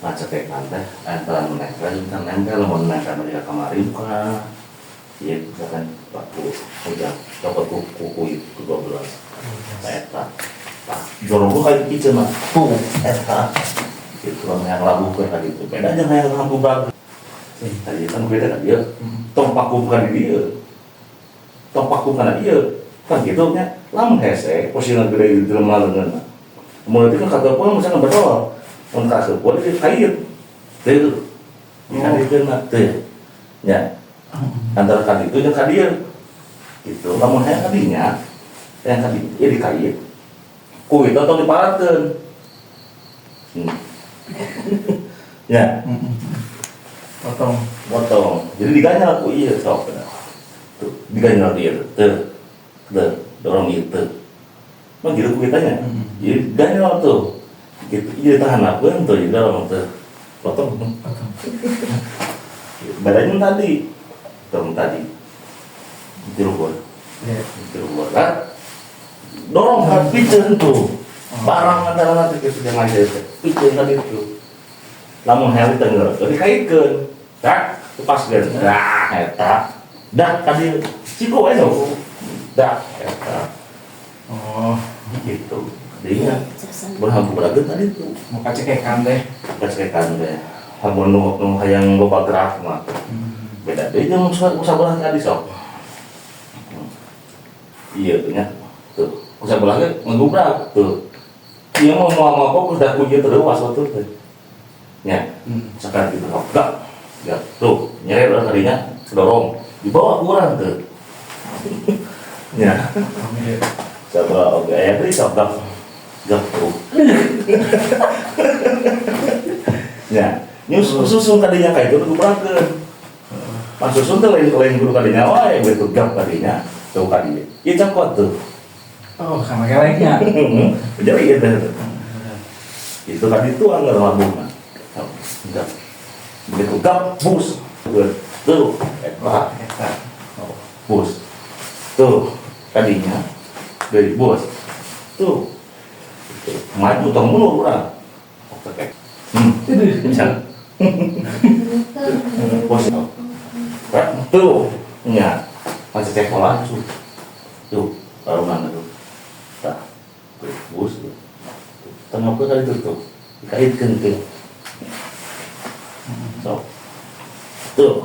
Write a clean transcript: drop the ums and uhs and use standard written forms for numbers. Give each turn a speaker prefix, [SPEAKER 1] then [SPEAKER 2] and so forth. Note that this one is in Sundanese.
[SPEAKER 1] Ngacekekan teh antara nempel jeung nempel, lamun nempel mah jiga kamari muka. Ieu misalkan waktu ujang copot ku kuku ke 12. Nah, eta. Tah, dorong ku ka piceun mah. Tuh, eta. Gitu lamun yang labuhkeun ka ditu. Beda jeung hayang ngagubrak. Tadi kan beda kan ieu. Tong paku bukan di dieu. Tong paku kana ieu. Kan gitu nya. Lamun hese posisina gede di jelema leungeunna. Mun itu kan kata pun misalkan bedol. Mun kaseup di kait. Teu. Dikadikeun mah teu. Nya. Antara kaditu jeung ka dieu. Gitu. Lamun hayang kadinya, hayang kadinya ieu dikait. Ku itu tong diparatkeun. Ya,
[SPEAKER 2] Potong.
[SPEAKER 1] Potong. Jadi diganyal ku ieu sok. Tuh, diganyal ku ieu. Tuh. Tuh, dorong ieu tuh. Mah gitu ku kitanya. Jadi ganyal tuh. Gitu, ieu tahan apeun tuh, jadi dorong tuh. Potong.
[SPEAKER 2] Potong.
[SPEAKER 1] Badannya tadi. Dorong tadi. Di luhur.
[SPEAKER 2] Iya.
[SPEAKER 1] Di luhur kan. Dorong kan piceun tuh. Barang antara nanti gitu jangan aja piceun tadi tuh. Lamun hayang tengger, dikaitkeun. Dak, lepaskeun. Dah, eta. Dah tadi siku we sok. Dah, eta.
[SPEAKER 2] Oh,
[SPEAKER 1] Gitu. Jadinya berhampur tadi tuh.
[SPEAKER 2] Mau kacekekan deh.
[SPEAKER 1] Kacekekan teh. Lamun nu hayang loba gerak mah. Beda deui jeung sabelah tadi sok. Iya tuh nya. Tuh, ku sabelah ge ngegubrak tuh. Ieu mah moal mau fokus da ku ieu terus waktu teh. Nya, sekarang gitu sok. Gak. Ya, tuh, nyeret udah tadinya dorong. Dibawa kurang tuh. Ya, coba oke aya deui sok gak. Gak tuh. Ya, nyus susun tadinya kayak itu gebrakeun. Pas susun teh lain lain kudu kadinya wae, begitu gap kadinya, tuh kadinya. Ieu cokot tuh.
[SPEAKER 2] Oh, sama keleknya.
[SPEAKER 1] Jadi ieu teh. Itu tadi tuh anggar lambungna. Gap. Begitu gap, bus. Tuh, eta.
[SPEAKER 2] Eta.
[SPEAKER 1] Oh, bus. Tuh, tadinya dari bus. Tuh. Gitu. Maju tong mundur urang. Oke. Bisa. Bos. Tuh, nya. Masih cek langsung. Tuh, baru tuh. Tah. Tuh, bus tuh. Tengah ke tadi tuh tuh. Dikaitkeun tuh. So. Tuh.